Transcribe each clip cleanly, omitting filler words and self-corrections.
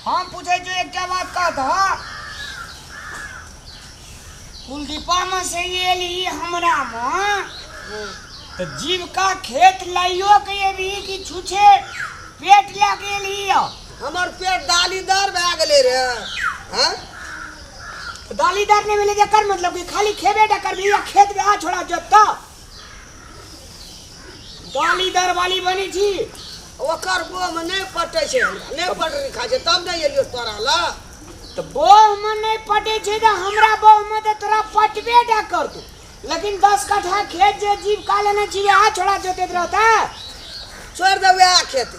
हम पूछै छियौ एकटा बात कह तऽ कुलदीपा में से एली हमरा में तऽ जीविका खेत लाइयो के एबी कि छुछे पेट लए के एली यऽ हमर पेट दालीदार भए गेलै रे। हैं? दालीदार नहि भेलै एकर मतलब कि खाली खेबे टा करबी या खेत में आ छोड़ा जोतता दालीदार वाली बनी छी। ओकर बोह में नहि पटै छै हमरा, नहि पटरी खाइ छै तब नहि एलियो तोरा लग। तऽ बोह में नहि पटै छै तऽ हमरा बोह में तऽ तोरा पटबे टा करतौ, लेकिन 10 कट्ठा खेत जे जीविका लेने छी आ छोड़ा जोतैत रहता। छोड़ि दे वएह खेत।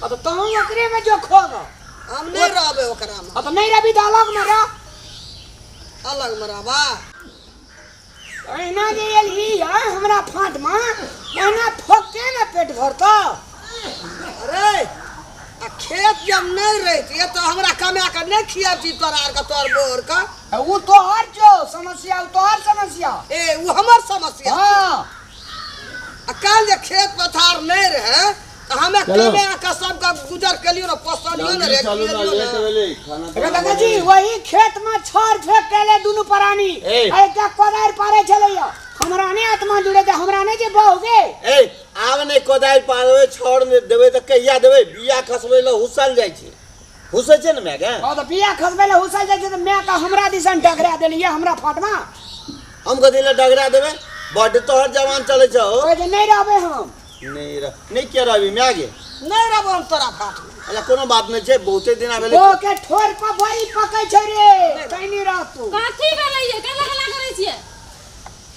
आ तऽ तहूँ ओकरे में जो खोग। हम नहि रहबै ओकरा में। आ तऽ नहि रहबी तऽ अलग में रह। अलग में रहबा? एहिना जे एलही है हमरा फाँट में एहिना फोके ने पेट भरतौ। अरे आ खेत जब नहीं रहती तो हमरा कमा के नहीं खियाबती तोरा आर के तोर बोर के। उ तोहर जो समस्या, उ तोहर समस्या। ए उ हमर समस्या। हाँ। आ काल जे खेत पथार नहीं रहे तो हमें कमा के सबके गुजर केलियो ना, पोसलियो ना रे, खियलियो ना। रे दादा जी वही खेत में छड़ फेंक के ले दुनू प्राणी एकटा कोदारि पारे छलैया, हमरा नहीं आत्मा जुड़े ते हमरा नहीं जे बहु गे। ए आब नहीं कोदारि पारबै, छड़ ने देबै तऽ कहिया देबै? बिया खसबै लए हुसल जाइ छै, हुसै छै ने माय गे? हँ तऽ बिया खसबै लए हुसल जाइ छै तऽ माय के हमरा दिसन डगरा देलियै हमरा फाटमा। हम कथी लए डगरा देबै? बड्ड तोहर जवान चलै छौ। कहै छै नहीं रहबै हम। नहीं रह, नहीं के रहबी माय गे? नहीं रहबै हम तोरा फाट में। अच्छा कोनो बात नहीं छै, बहुते दिन भेलै। बो के ठोर पर बड़ी पकै छै रे, तै नहीं रह तू। कथी भेलै ये? केना हल्ला करै छियै?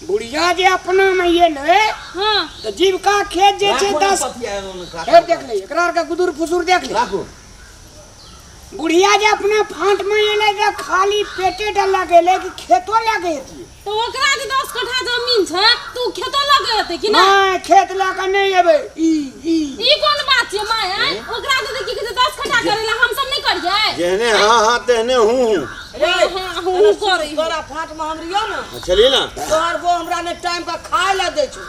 बुढ़िया जे अपना में ये ने, हाँ। तो जीविका खेत जे छै राखू ने 10 पथिया ओहिमे काटू। फेर देख ले, एकरा आर के गुदुर फुसुर देख ले। राखू। बुढ़िया जे अपना फांट में एलै तऽ खाली पेटे टा लगे गेलै कि खेतो लगे हेतियै? तऽ ओकरा जे 10 कट्ठा जमीन छै तऽ उ खेतो लगे हेतै कि नहि? नहि, खेत लऽ कऽ नहि एबै। ई ई ई कोन बात छियै माय? आँय? ओकरा जे की कहै छै 10 कट्ठा करै लए, हम सब नहि करियै? जेहने हाँ हाँ तेहने हूँ हूँ। रे, हाँ, हाँ, हूँ करै। तोरा फांट में हम रहियो ने। हाँ, चलिए ना। तोहर बो हमरा ने टाइम पर खाय लए दै छौ,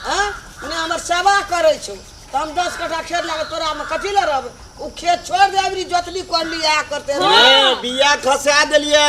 हाँ? ने हमर सेवा करै छौ, तऽ हम 10 कट्ठा खेत लए कऽ तोरा में कथी लए रहबै? उ खेत छोड़ दे, अबरी जोतली कोड़ली इएह करते रह। नहि, बिया खसा देलियै,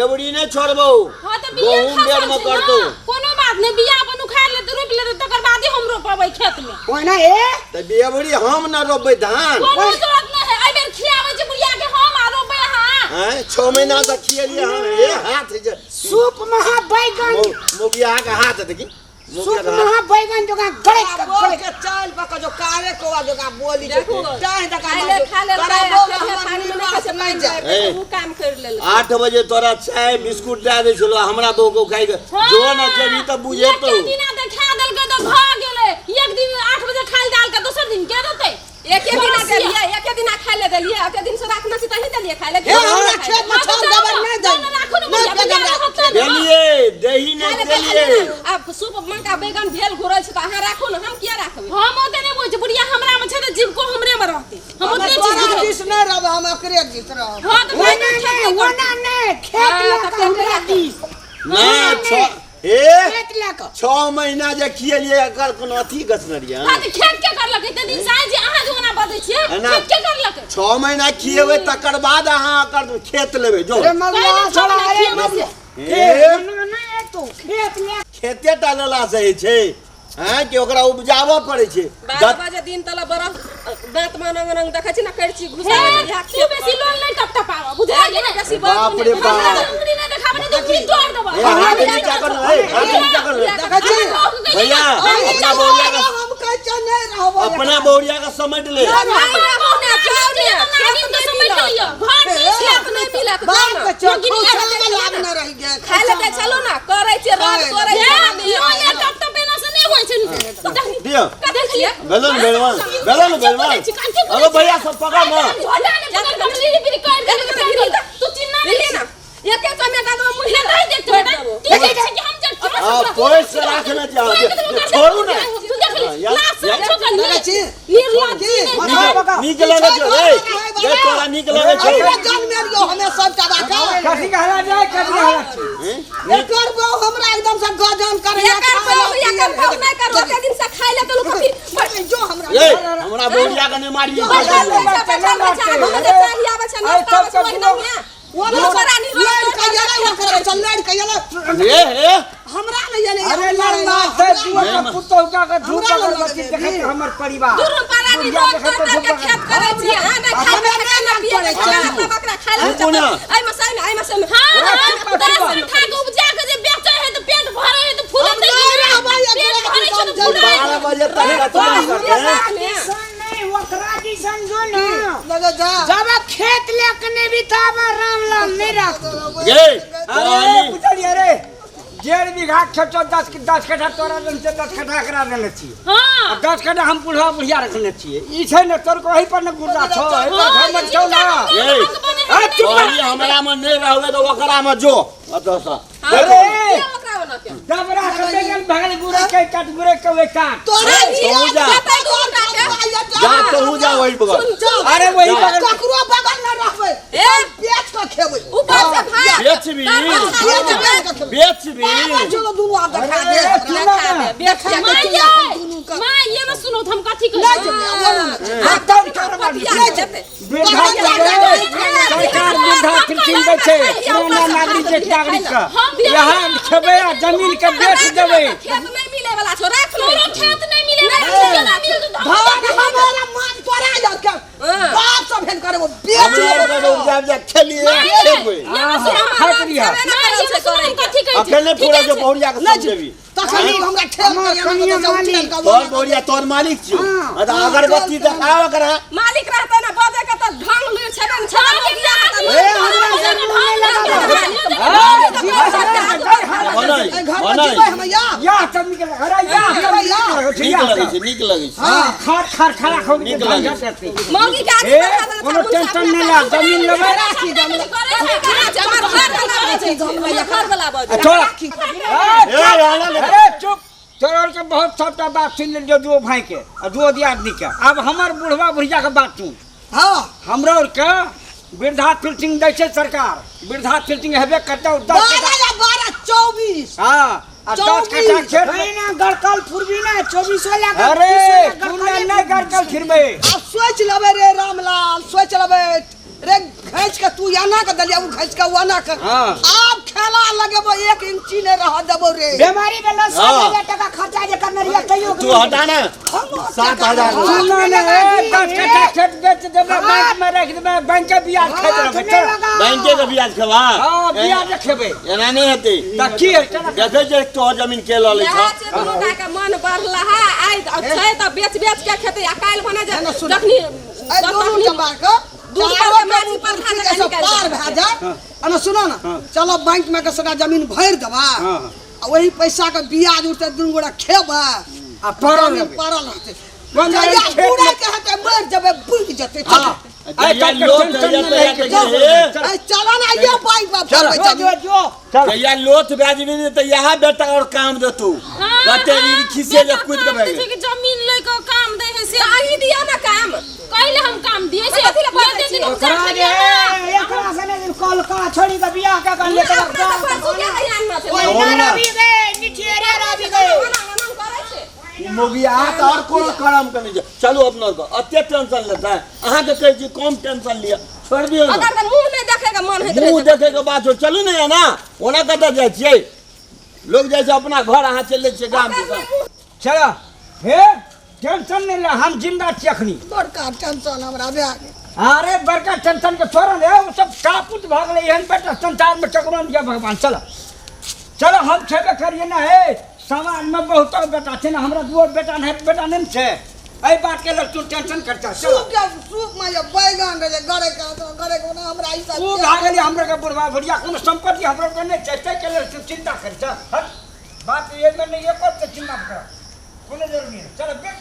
एबरी नहि छोड़बौ। हाँ, तऽ बिया गहूम खसल बेर में छै करतौ। ना। कोनो बात नहि, बिया अपन उखाड़ि लेतै, रोपि लेतै, तकर बादे हम रोपबै खेत में। ओहिना ए? तऽ एबरी हम न रोपबै धान। कोनो जरूरत नहि है, एहि बेर खियाबै छी बुढ़िया के हम आ रोपबै अहाँ। आँय, 6 महीना से खियलियै हम, ए हाथ जे सूप महा बैगन। मौगिया के हाथ देखी। सूप महा बैगन जोका गड़े बोल के चल पक जो कारे कोवा जोका बोली छै। देखू, टाह दका खाय मार ले, खा ले, तोरा खाय, बोल खेत में हमर पानी में निवास नहि नहि जाय। ए। उ काम कर लेल। 8 बजे तोरा चाय बिस्कुट दए दै छलो, हमरा बहू के खाइ के। जो न जेबी तऽ बुझेतौ। एक दिना देखा देलकै तऽ भऽ गेलै। एक दिन 8 बजे खाइ डाल के दोसर दिन के देतै? एके दिना देलियै, एके दिना खाइ ले देलियै, एते दिन से राखने छी तही देलियै खाइ ले। हे, हमरा खेत में छोड़ देबै नहि दै। राखू ने नहि बुढ़िया, देबै बुढ़िया हमरा। रहत ने। देलियै, दही नहि खाइ ले देलियै। देलियै। आब सूप मका बैगन भेल घुरल छै तऽ अहाँ राखू ने, हम किया राखबै? हम ओते नहि बुझै छी, बुढ़िया हमरा में छै तऽ जीविको हमरे में रहतै। हम हम ओतने चीज तोरा बुझै छी। दिस नहि रहबै, हम ओकरे दिस रहब। हाँ, तऽ ओना भाई खेत नहि, नहि ओना नहि, खेत हाँ, लऽ तऽ कऽ खेत हमरा लऽ कऽ। दिस। नहि, नहि। ए, खेत लऽ कऽ। 6 महीना जे खियलियै एकर कोनो अथी गछने रहियै? हाँ, तऽ खेत के करलकै? एते दिन से आइ जे अहाँ जे ओना बजै छियै, एना। खेत के करलकै? 6 महीना खियेबै तकर बाद अहाँ एकर खेत लेबै। जो। रे मगुआ पहिले छह छोड़ा, महीना अरे खियेबै मगुआ। से। ए? ओना नहि एतौ, खेत लए। खेते टा लेला से होइ छै, हैं, कि ओकरा उपजाबऽ पड़ै छै। 12 बजे दिन तला बरफ दांत में रंग रंग देखै छी ने, करची घुसा हे, दै छै, इएह तू खेत बेसी पर। लोन नहि टपटपाबऽ, बुझलियै? बेसी बाप रे बाप। हमरा उंगली नहि देखाबऽ, नहि तऽ उंगली तोड़ि देबऽ। ए, हाथ नीचा कर ने, ए, हाथ नीचा कर ने। देखै छी? भैया, अपना बहुरिया के, हम कहै छियै नहि रहबै। अपना बहुरिया के समेट ले। नहि रहू ने, जाउ ने, खेत नहि मिलत। खेत नहि मिलत, जाउ बाप ने। के चौखा में लाभ नहि रहि गेल। खाय लए दै छलहुँ ने, करै छियै, रात करै छियै। दियौ। भेलो ने भेलवान, भेलो ने भेलवान। अरे भैया सब पकड़ ना। एके चमेटा देबो मुँह हाँ, पैस राखने छै अहाँ। छोड़ू ने। देखै छी? नीक लगै छौ, ए, ए, तोरा नीक लगै छौ? अरे जन्म एलियो हमे सबटा बाका। कथी कहला जाय, कथी कहला छी? एकर बहु हमरा एकदम से गजन करे। एकर बहु, एकर बहु नहि करू, एते दिन से खाय ले देलहुँ कथी? जो हमरा ए, हमरा बहुरिया के नहि मारियै। बैठल बैठल बैठल बैठल, हम जे चाही आबै। ए हे हमरा नहीं जाने अरे लड़ना से दुआ पुतोह का धूप अगरबत्ती देखत हमर परिवार दुनू परानी रोज तोड़ तोड़ के खेत करै छी हां नै खाय के खाना पिए के खाना बकरा खाय ले एहि में सही एहि में सही हां हां 10 कट्ठा के उपजा के जे बेचै है त पेट भरै है त फूलत नहीं पेट भरै छै त फूलै 12 बजे तक खत्म करते हैं। नहीं ओकरा दिसन जो ना लगे जा जब खेत लेके नहीं बितावा रामलाल नहीं रख ये अरे बुझलिए रे 1.5 बीघा खेत 10 कट्ठा तोरा देने छियै 10 कट्ठा एकरा देने छियै। हां 10 कट्ठा हम बुढ़वा बुढ़िया रखने छियै। ई छै ने तोर को एहि पर ने गुर्दा छौ एहि पर घमंड छौ ना। ये तोरी हमरा में नहीं रहबे त ओकरा में जो अतः से अरे डबरा के बेगन भगल गुरे के काट गुरे के वे काट तोरा तोहू जा जा तोहू जा वही बगल। अरे वही बगल ककरो बगल न रहबै ए बेच के खेबै ऊपर से भाई बेच भी बेच भी चलो दुनू आप देखा दे देखा दे मां ये न सुनो हम कथि कहै नहीं जेबै खत्म कर वृद्धा सरकार वृद्धा पेंशन दै छै पुराना नागरिक के नागरिक के यहाँ खेबै आ जमीन के बेच देबै। खेत नहीं मिले वाला छौ राख लो खेत नहीं मिले वाला छौ केना मिल धन हमारा मान तोरा यार के बाप सब हेन करे वो बेच लेबै उपजा खेलिए खेबै अकेले पूरा जो बहुरिया के समझेबी तखन हमरा ठेल के तोर बहुरिया तोर मालिक छियो अगरबत्ती देखाव करा मालिक रहते ना बजे के त ढंग लुर छेबे न छेबे ए हमरा से मुंह लगा घर पर जीबै हम या या सब निकल अरे या नीक लगै छै नीक लगै छै। हां खार खार खारा खो नीक लगै छै। मौगी के आगे कोनो टेंशन नै ला जमीन लेबै घर वाला बजे छोड़ ए अरे चुप तोर के बहुत सबटा बात सुन लेलियो दुओ भाई के आ दुओ दियादनी के। अब हमर बुढ़वा बुढ़िया के बात सुन। हां हमरा और के वृद्धा पेंशन दै छै सरकार वृद्धा पेंशन हेबे करतौ 10 12 12 24 हां आ 10 कट्ठा खेत ना गड़कल फुरबी ना 24 लाख। अरे सुन नहीं गड़कल फिरबे। अब सोच लेबै रे रामलाल सोच लेबै रे घैच के तू एना के दलिया उ घैच के ओना के आब खेला लगेबो 1 इंची नै रह देबो रे। बीमारी में 7000 टका खर्चा जे करने रहिए तैयो तू हटा ना 7000 सुन ने 10 कट्ठा खेत बेच देबै बैंक में रख देबै बैंक के ब्याज खाइत रहबै। बैंक के ब्याज खेबा हां ब्याज खेबै एना नै हेतै त की देखै छै तोहर जमीन के ल लै छ। दुनू का के मन बढ़ला है आइ छै त बेच बेच के खेतै आ काल्हि भने जे जखनी दुनू टबा के दूध पर माछी पर खा के पार भए जाए। अना सुनो ना चलो बैंक में के सदा जमीन भरि देबा आ वही पैसा के ब्याज उठते दुनू गोरा खेबा आ पड़ल पड़ल रहते पूरा के हेतै मर जेबै बुझि जेतै। चल चलो ना ये बैंक में भरबै चल या लोथ ब्याज भी त यहाँ बेटा और काम देतू कते ई खिसे जे कूद के भाग छै जमीन ले के काम दे है से आही दिया ना काम कइले हम काम दिए से कथि ले बात दिन उपजा एकरा से ने कल का छोड़ी के बियाह के कर ले अपना त परसू के आन में छै ओना रवि गए निठियरे रवि गए मोगिया त और कोनो करम के नहीं चलू अपना के अते टेंशन लेता है अहाँ के कहै छी कम टेंशन लिया छोड़ दियौ अगर त मुंह नहीं देखे के मन होइत मुंह देखे के बात हो चलू नहीं ना ओना कतऽ जाइ छियै लोग जाइ छै अपना घर अहाँ चलि छियै गाम दिसन। चलो हे टेंशन नहीं ले हम जिंदा छी अखनी। बड़का टेंशन हमरा भए गेल। अरे बड़का टेंशन के छोड़ ने ओ सब कापुत भऽ गेलै एहन बेटा संसार में चकरन दिया भगवान। चलो चलो हम छेबे करिए ना हे समाज में बहुत बेटा छै ना हमरा दुओ बेटा नहीं बेटा नहीं छै एहि बात के लग तू टेंशन करता। चलो सूप में ये बैगन रे गरे के गरे के ना हमरा ई सब उ भऽ गेलै हमरा के बुढ़वा बुढ़िया कोनो संपत्ति हमरा के नहीं छै ताहि के लेल तू चिंता कर। चल हट बात ये में नहीं एको चिंता कर कोनो जरूरी नहीं। चलो बैठ।